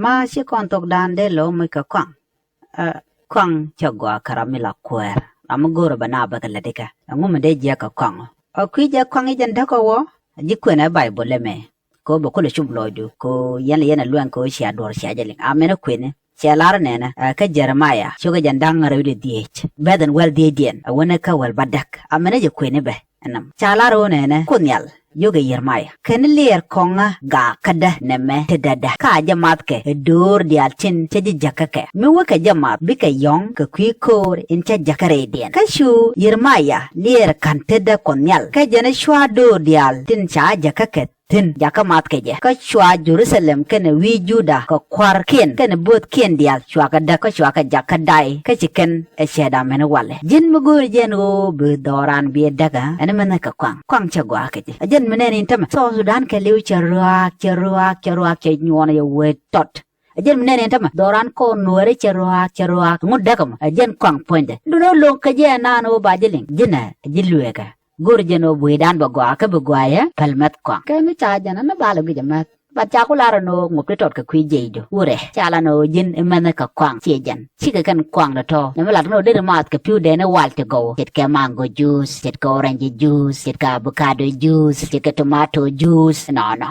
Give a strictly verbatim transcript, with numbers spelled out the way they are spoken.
Ma ci kɔn thok dan dee lo̱ muc kɛ kɔaŋ. Ɛ, kɔaŋ cɛ gɔaa kɛ ram mi la kuɛɛr. Ram mi go̱o̱rɛ bɛ na bɛ kɛ lät ikɛ. Ɛŋu mi dee jiɛk kɛ kɔaŋ ɔ? Ɛ kui̱ jɛ kɔaŋ i̱ jɛn däk ɔ wä. Ji̱ kuenɛ Bayböl ɛmɛ. Kɛ ɣöö bɛ kulɛ cup lɔcdu kɛ ɣöö yɛn lɛ yɛn ɛ luɛŋ kɛ ɣöö cia duɔ̱ɔ̱r cia jɛ liŋ. Amäni kuëni. Cɛ lar nɛnɛ, ɛ, kä Jeremaya ciökɛ jɛn da̱ŋ rɛw di dhieec. Bɛth ɛn wäl dhiecdiɛn ɛ wänɛ kä wäl bädäk. Amäni jɛ kuëni bɛ. Ɛnɛm. Ca lar ɣöö nɛnɛ Kuoth Nhial yökɛ Yeremaya. Kɛn liɛɛr kɔŋä gaakädä nɛmɛ tetdädä. Ka jɛ mathkɛ ɛ döör diaal tin cä ji̱ jäkä kɛ. Mi wäkɛ jɛ math bikɛ yɔ̱ŋ kɛ kui̱ ko̱o̱r in cä jäkä rɛydiɛn. Kä cu Yeremaya liɛɛr ka̱n tetdä Kuɔth Nhial. Kä jɛn cua döör diaal tin ca jäkä kɛ thi̱n jakä math kɛ jɛ. Kä cua Jerusalem kɛnɛ wi̱i̱ Juda kɛ kua̱rkiɛn kɛnɛ bööthkiɛn diaal cua kɛ däk kä cua kɛ jak kä day kä ci kɛn ɛ cɛɛt amäni walɛ. Ji̱n mi go̱o̱ri jɛn ɣöö bi dhɔran bi ɛ däk ɛ ɛn mɛnhɛ kɛ kɔaŋ. Kɔaŋ cɛ gɔaa kɛ ji̱. Ɛ jɛn mi nɛn in tämɛ. South Sudan kɛ li̱w cɛ ruaak, cɛ ruaak, cɛ ruaak, cɛ nyuɔn yɛ wee tɔt. Ɛ jɛn mi nɛn in tämɛ. Dhɔran kɔn nuääri cɛ ruaak, cɛ ruaak. Ŋut däk ɛmɔ. Ɛ jɛn kɔaŋ puɔ̱nydɛ. Duundɛ lo̱ŋ kɛ jɛ ɛnan ɣöö ba ji̱ liŋ. Ji̱n ɛ, ji̱ lueekä. Go̱r jɛn ɣöö bui̱dan bɛ gɔaa kä bi gɔaa yɛ päl mäth kɔaŋ. Kɛ mi ca jɛn ɛn bal ɛ guic ɛ mäth. Bat ca ku lar ɛn ɣöö ŋop ti tɔt kɛ kui̱ jiɛcdu. Wurɛ ca lar ɛn ɣöö ji̱n i̱ mäthni kɛ kɔaŋ ciɛ jɛn. Cikɛ kɛn kɔaŋ tɔ̱tɔ̱. Nɛmɛ lat ɛn ɣöö deri maath kɛ pi̱wdɛn i̱ wal ti gɔw. Ce̱tkɛ mango juice, ce̱tkɛ orange juice, ce̱tkɛ avocado juice, ce̱tkɛ tomato juice. Nɔnɔ.